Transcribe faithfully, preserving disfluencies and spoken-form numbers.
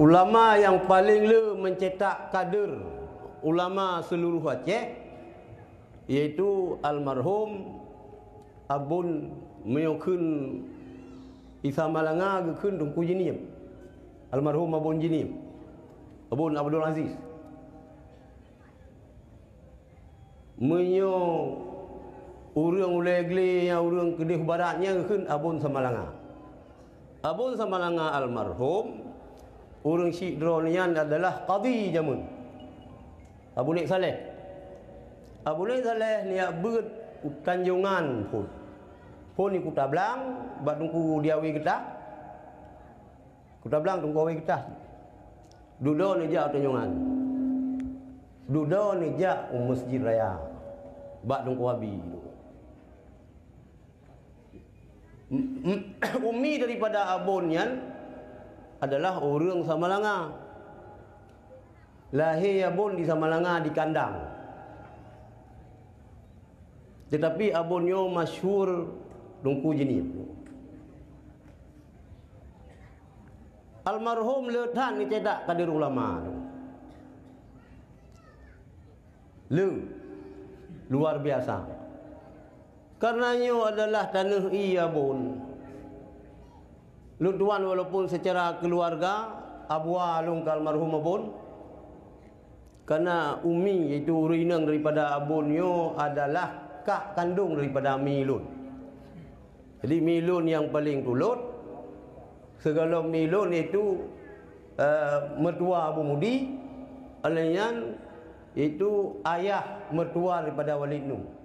Ulama nyang paleng le mencetak kader ulama seluruh Aceh, yaitu almarhum Abon, meunyoe kheun di Samalanga geukheun Teungku Jeunieb. Almarhum Abon Jeunieb, Abon Abdul Aziz. Meunyoe ureuëng ulée glé nyang ureuëng keudeh barat nyan geukheun Abon Samalanga. Abon Samalanga almarhum, ureuëng syiek droe nyan adalah kadhi jameun, Abu Nek Saleh. Abu Nek Saleh neujak beuet u Tanjongan phon. Phon di Kuta Blang, bak Teungku di Awe Geutah. Kuta Blang, Teungku Awe Geutah. Dudoe neujak u Tanjongan. Dudoe neujak u Masjid Raya, bak Teungku Abi. Umi daripada Abon nyan adalah ureuëng Samalanga. Lahé Abon di Samalanga, di Kandang. Tetapi Abon nyoe masyhur Teungku Jeunieb. Almarhum le that geucetak kader ulama. Le, luar biasa. Karena nyoe adalah taneuh ie Abon. Lôn tuan walaupun secara keluarga abua lôn keu almarhum Abon, karena umi, yaitu ureuëng inong daripada Abon nyoe, adalah kak kandong daripada mi lôn. Jadi mi lôn nyang paleng tulot, sigohlom mi lôn yaitu, eh, mertua Abu Mudi, alai nyan yaitu ayah mertua daripada Walid Nu.